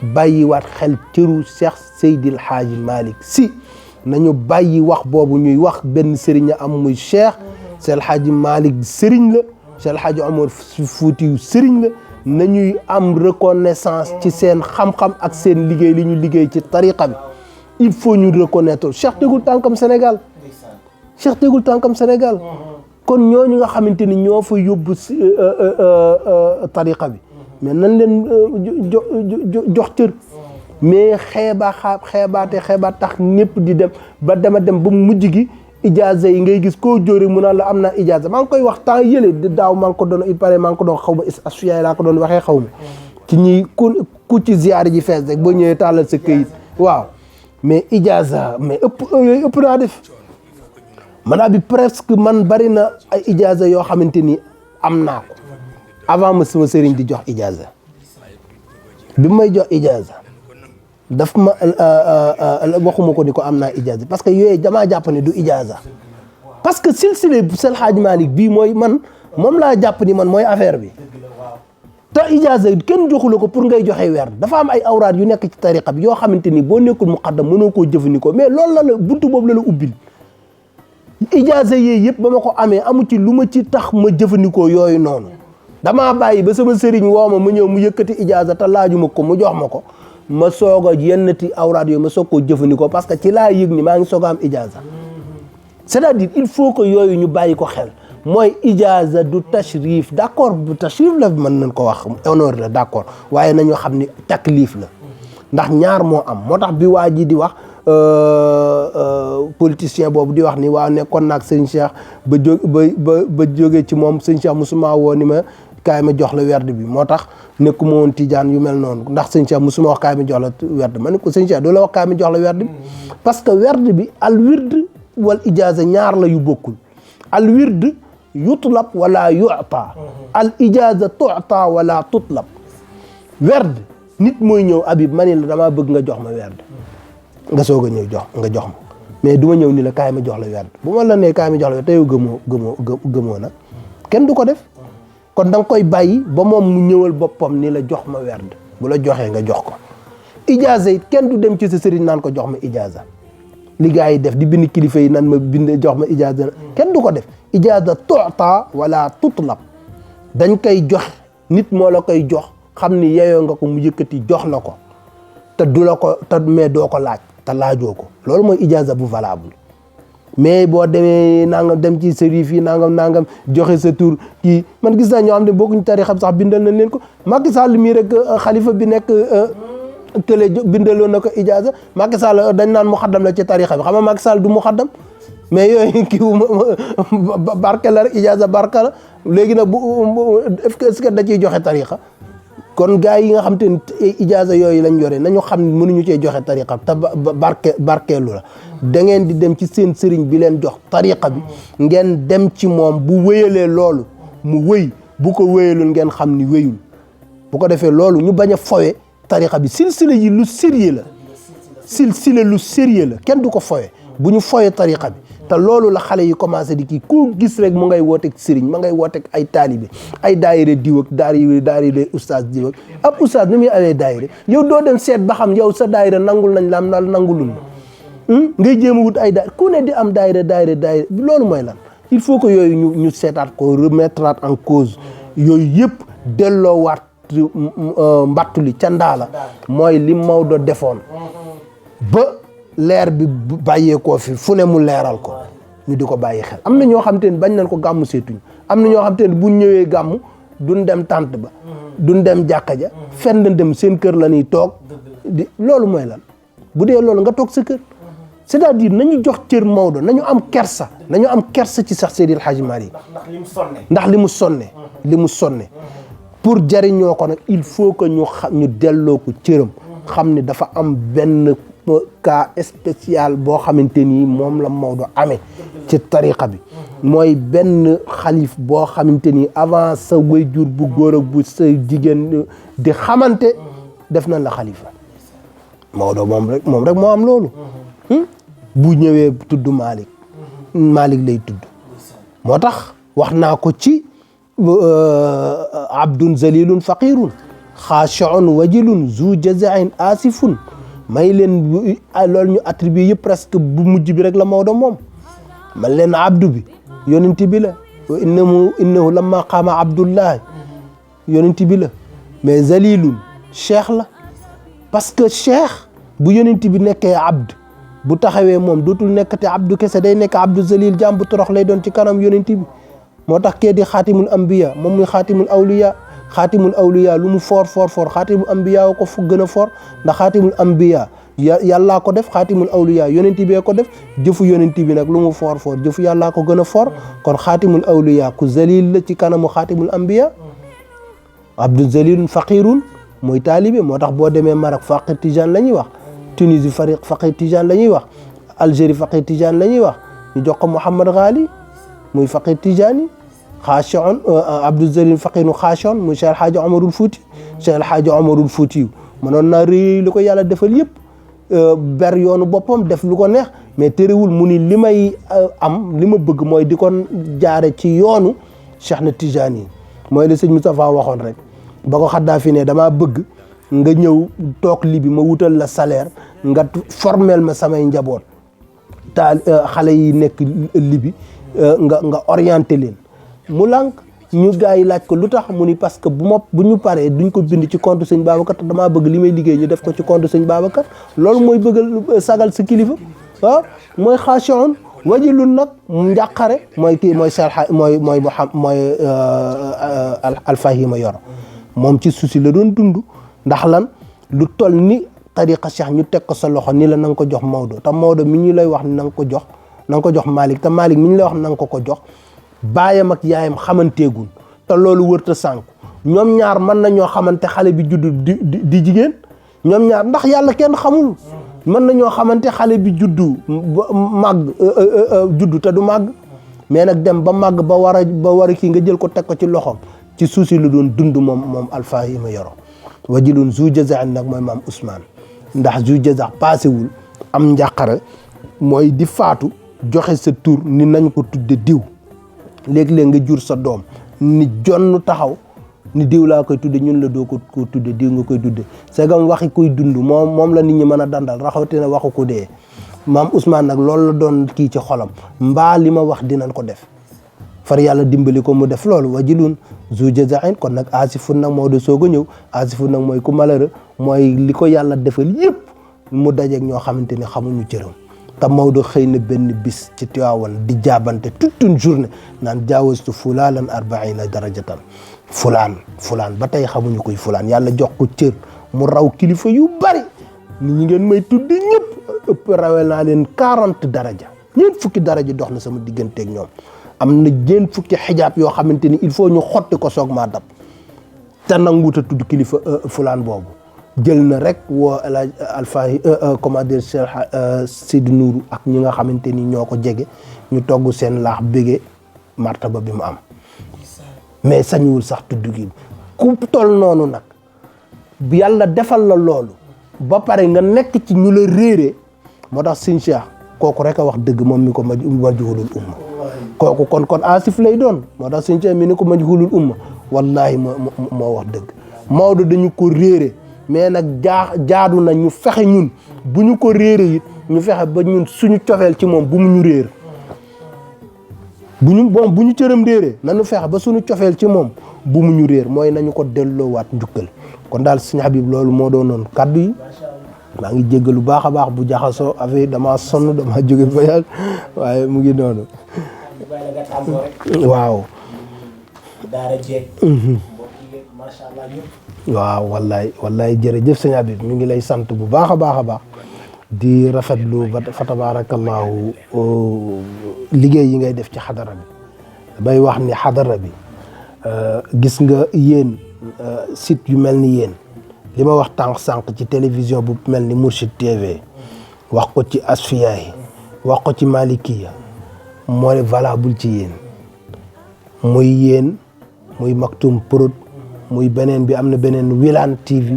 bàyyiwaat xel cëru Cheikh Seydil Hadji Malick Sy nañu bàyyi wax boobu ñuy wax benn sëriñ am muy Cheikh Seydil Hadji Malick sëriñ la Seydil Hadji Omar Foutiyou sëriñ la nañuy am reconnaissance ci seen xam-xam ak seen liggéey li ñu liggéey ci tariqa bi il faut ñu reconnaître Cheikh tegul tànkam Sénégal Cheikh tegul tànkam Sénégal kon ñooñu nga xamante ni ñoo fa yóbbu tariqa bi mais nañ leen jox cër mais xeebaat tax ñëpp di dem ba dem ba mujj gi ijaaza yi ngay gis koo jóori mu naan la am naa ijaaza maa ngi koy wax temps yële daaw maa ngi ko doon il paraît maa ngi ko doon xaw ma asuyaay laa ko doon waxee xaw ma ci ñi ku ci ziyaar ji fees rek boo ñëwee tàllal sa këyit waaw mais ijaaza mais ëpp naa def maanaam bi presque man bari na ay ijaaza yoo xamante ni am naa ko avant ma sama sëriñ di jox ijaaza bi may jox ijaaza daf ma waxuma ko ni ko am naa ijaaza parce que yooyu damaa jàpp ne du ijaaza parce que silsile bu Seydi Hadji Malick bii mooy man moom laa jàpp ni man mooy affaire bi te ijaaza kenn joxula ko pour ngay joxe weer dafa am ay awraat yu nekk ci tariqa bi yoo xamante ni boo nekkul muqaddam mënoo koo jëfandikoo mais loolu la buntu boobu la ubbil ijaaza yooyu yëpp ba ma ko amee amu ci lu ma ci tax ma jëfandikoo yooyu noonu damaa bàyyi ba sama sëriñ woo ma ñëw mu yëkkati ijaaza te laajuma ko mu jox ma ko ma soog a yennati awraat yooyu ma soog koo jëfandikoo parce que ci laa yëg ni maa ngi soog a am ijaaza c'est-à-dire il faut que yooyu ñu bàyyi ko xel mooy ijaaza du tashrif d'accord bu tashrif la mën nañ ko wax honneur la d'accord waaye nañu xam ni taklif la ndax ñaar moo am moo tax bi waa ji di wax politicien boobu di wax ni waaw nekkoon naag sëñ Cheikh ba jógee ci moom sëñ Cheikh musuma woo ni ma kaay ma jox la werd bi moo tax nekkuma woon tijaan yu mel noonu ndax sëñ Cheikh musuma wax kaay ma jox la werd ma ne ko sëñ Cheikh doo la wax kaay ma jox la werd bi parce que werd bi al wird wal ijaaza ñaar la yu bokkul al wird yutlab wala yu'ta al ijaaza tu'ta wala tutlab werd nit mooy ñëw Habib ma ni la damaa bëgg nga jox ma werd nga soog a ñëw nga jox ma mais du ma ñëw ni la kaay ma jox la werd bu ma la nee kaay ma jox la werd te yow gëmoo nag kenn du ko def kon da nga koy bàyyi ba moom mu ñëwal boppam ni la jox ma werd bu la joxee nga jox ko ijaaza it kenn du dem ci sa sëriñ naan ko jox ma ijaaza li gars yi def di bind kilifa yi naan ma bind jox ma ijaaza kenn du ko def ijaaza tu'ta wala tutlab dañ koy jox nit moo la koy jox xam ni yeyoo nga ko mu yëkkati jox la ko te du la ko te mais doo ko laaj te laajoo ko loolu mooy ijaaza bu valable mais boo demee nangam dem ci sërif yi nangam joxe sa tur kii man gis naa ñoo xam ne bokkuñ tarixa sax bindal nañ leen ko Macky Sall mii rek xalifa bi nekk kële bindaloon na ko ijaaza Macky Sall dañ naan muxaddam la ci tarixa bi xam nga Macky Sall du muxaddam mais yooyu kii barke la rek ijaaza barke la léegi nag bu est-ce que da ciy joxe tarixa kon gars yi nga xam te ne ijaaza yooyu lañ yore nañu xam ne mënuñu cee joxe tariqa te barkeelu la da ngeen di dem ci seen sëriñ bi leen jox tariqa bi ngeen dem ci moom bu wéyalee loolu mu wéy bu ko wéyalul ngeen xam ni wéyul bu ko defee loolu ñu bañ a fowe tariqa bi silsila yi lu sérieux la silsila lu sérieux la kenn du ko fowe bu ñu fowe tariqa bi te loolu la xale yi commencé di kii ku gis rek mu ngay wooteeg sëriñ ma ngay wooteeg ay taalibe ay daayira diw ak daayira ustaas diw ak ab ustaas ni muy amee daayira yow doo dem seet ba xam yow sa daayira nangul nañ la am na nangulul ngay jéem a wut ay daayira ku ne di am daayira loolu mooy lan il faut que yooyu ñu seetaat ko remettre en cause yooyu yëpp delloowaat mbattuli ca ndaala mooy li Maodo defoon ba leer bi bàyyeekoo fi fu ne mu leeral ko ñu di ko bàyyi xel am na ñoo xam te ne bañ nañ ko gàmmu seetuñ am na ñoo xam te ne buñ ñëwee gàmmu duñ dem tànt ba duñ dem jàkka ja fenn dem seen kër la ñuy toog di loolu mooy lan bu dee loolu nga toog sa kër c'est-à-dire nañu jox cër Maodo nañu am kersa ci Seex Seydil Hadji Malick ndax li mu sonne pour jariñoo ko nag il faut que ñu delloo ko cëram xam ne dafa am benn cas spécial boo xamante ni moom la Maodo amee ci tariqa bi mooy benn xalif boo xamante ni avant sa wayjur bu góor ak bu sa jigéen di xamante def nañ la xalifa Maodo moom rek moo am loolu bu ñëwee tudd Malick lay tudd moo tax wax naa ko ci abdun zalilun faqirun xaashi'un wajilun zu jazain asifun may leen loolu ñu attribué yëpp presque bu mujj bi rek la Maodo moom man leen abdu bi yonent bi la wa innahu lamma qaama abdullahi yonent bi la mais zalilun cheikh la parce que cheikh bu yonent bi nekkee abd bu taxawee moom dootul nekkate abdu kese day nekk abdu zalil jaam bu torox lay doon ci kanam yonent bi moo tax kee di xaatimul ambiya moom muy xaatimul awliya lu mu foor xaatimul ambiya ko fu gën a foor ndax xaatimul ambiya yàllaa ko def xaatimul awliya yonent bee ko def jëfu yonent bi nag lu mu foor jëfu yàllaa ko gën a foor kon xaatimul awliya ku zalil la ci kanamu xaatimul ambiya abdu zalilun faqirun mooy taalibe moo tax boo demee Maroc faqir tijaan la ñuy wax Tunisie faqir tijaan la ñuy wax Algérie faqir tijaan la ñuy wax ñu jox ko Mouhamad Ghali muy faqir tijaani xaashi'un abdu zalil faqirun xaashi'un muy Cheikh El Hadji Omarul Fouti Cheikh El Hadji Omarul Fouti mënoon naa rëy li ko yàlla defal yëpp ber yoonu boppam def lu ko neex mais terewul mu ni li may am li ma bëgg mooy di ko jaare ci yoonu Cheikh na Tijaani yi mooy li sëñ Moustapha waxoon rek ba ko Xaddaafi ne damaa bëgg nga ñëw toog Libi ma wutal la salaire nga formel ma samay njaboot taal xale yi nekk Libi nga orienté leen mu lànk ñu gars yi laaj ko lu tax mu ni parce que bu ñu paree duñ ko bind ci compte sëñ Babacar te damaa bëgg li may liggéey ñu def ko ci compte sëñ Babacar loolu mooy bëggal sagal sa kilifa waaw mooy xaashi'un wajilun nag njàqare mooy kii mooy sarxa mooy alfahima yor moom ci souci la doon dund ndax lan lu toll ni tariqa Cheikh ñu teg ko sa loxo ni la na nga ko jox Maodo te Maodo mi ñu lay wax ni na nga ko jox Malick te Malick mi ñu lay wax na nga ko jox baayam ak yaayam xamanteegul te loolu wërta sànku ñoom ñaar mën nañoo xamante xale bi juddu di jigéen ñoom ñaar ndax yàlla kenn xamul mën nañoo xamante xale bi juddu màgg juddu te du màgg mais nag dem ba màgg ba war a kii nga jël ko teg ko ci loxoom ci suuf si lu doon dund moom Alfahima Yoro wajilun zu jazain nag mooy maam Ousmane ndax zu jaza paasewul am njàqare mooy di faatu joxe sa tur ni nañ ko tudde diw léeg-léeg nga jur sa doom ni jonn taxaw ni diw laa koy tudde ñun la doo ko tudde diw nga koy tudde segam waxi koy dund moom la nit ñi mën a dandal raxatina waxu ko dee maam Ousmane nag loolu la doon kii ci xolam mbaa li ma wax dinañ ko def far yàlla dimbali ko mu def loolu wajilun zu jazain kon nag asifun nag moo de soog a ñëw asifun nag mooy ku malheureux mooy li ko yàlla defal yëpp mu dajeeg ñoo xamante ni xamuñu cëram te Maodo xëy na benn bis ci Tiwaawan di jaabante toute une journée naan jaawastu fulaanan 40 darajatan fulaan ba tey xamuñu koy fulaan yàlla jox ko cër mu raw kilifa yu bari ni ñi ngeen may tuddi ñëpp ëpp rawel naa leen 40 daraja ñeent fukki daraja dox na sama digganteeg ñoom am na ñeent fukki xijaab yoo xamante ni il faut ñu xotti ko soog maa dab te nanguut a tudd kilifa fulaan boobu jël na rek woo Alfaahi comment dire Cheikh Sidi Nourou ak ñi nga xamante ni ñoo ko jege ñu togg seen laax bége martaba bi mu am mais sañuwul sax tudd gi ku tol noonu nag yàlla defal la loolu ba pare nga nekk ci ñu la réeree moo tax sëñ Cheikh kooku rek a wax dëgg moom mi ko majhulul umma kooku kon asif lay doon moo tax sëñ Cheikh mi ni ko majhulul umma wallahi moo wax dëgg Maodo dañu ko réere mais nag jaadu na ñu fexe ñun bu ñu ko réere it ñu fexe ba ñun suñu cofeel ci moom bu mu ñu réer bu ñu cëram réere nañu fexe ba suñu cofeel ci moom bu mu ñu réer mooy nañu ko delloowaat njukkal kon daal sëñ Habib loolu moo doon noonu kaddu yi maa ngi jéggalu baax a baax bu jaxasoo affaire damaa sonn damaa jóge voyage waaye mu ngi noonu waaw daara jeeg macha allah ñëpp waaw wallaay jërëjëf sëñ Habib mi ngi lay sant bu baax a baax di rafetlu fa tabarakallahu liggéey yi ngay def ci xadara bi bay wax ni xadara bi gis nga yéen site yu mel ni yéen li ma wax sànq ci télévision bu mel ni Mourchid TV wax ko ci Asfiya yi wax ko ci Malikiya mooy valable ci yéen muy yéen muy Maktoum Prod muy beneen bi am na beneen Wilane TV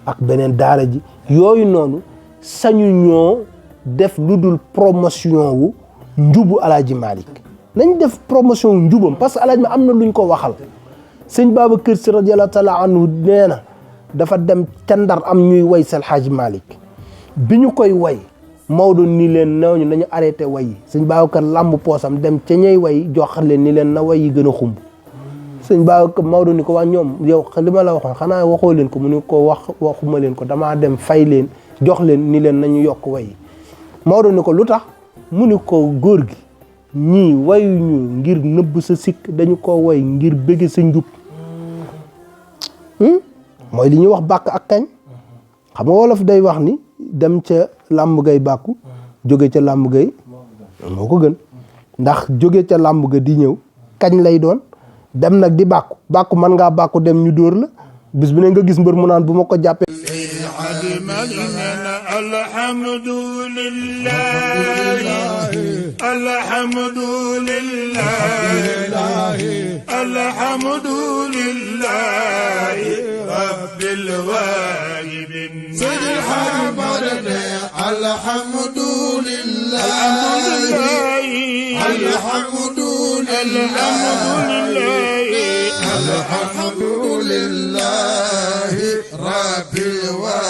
ak beneen daara ji yooyu noonu sañu ñoo def lu dul promotion wu njubu Alaaji Malick nañ def promotion wu njubam parce que Alaaji ma am na luñ ko waxal sëñ Babacar Si radiyallahu taala anhu nee na dafa dem ca Ndar am ñuy way Seydi El Hadji Malick bi ñu koy way Maodo ni leen nañu nañu arrêté way yi sëñ Babacar làmb poosam dem ca ñey way jox leen ni leen na way yi gën a xumb sëñ Babacar Maodo ni ko wax ñoom yow li ma la waxoon xanaa waxoo leen ko mu ni ko waxuma leen ko damaa dem fay leen jox leen ni leen nañu yokk way yi Maodo ni ko lu tax mu ni ko góor gi ñii wayuñu ngir nëbb sa sikk dañu ko way ngir bëgg sa njub mooy li ñuy wax bàkk ak kañ xam nga wolof day wax ni dem ca làmb gay bàkku jóge ca làmb gay moo ko gën ndax jóge ca làmb ga di ñëw kañ lay doon dem nag di bàkku mën ngaa bàkku dem ñu dóor la bis bu ne nga gis mbër mu naan bu ma ko jàppee rabbil waahibin Seydi Hamada alhamdulillah rabbil waahibin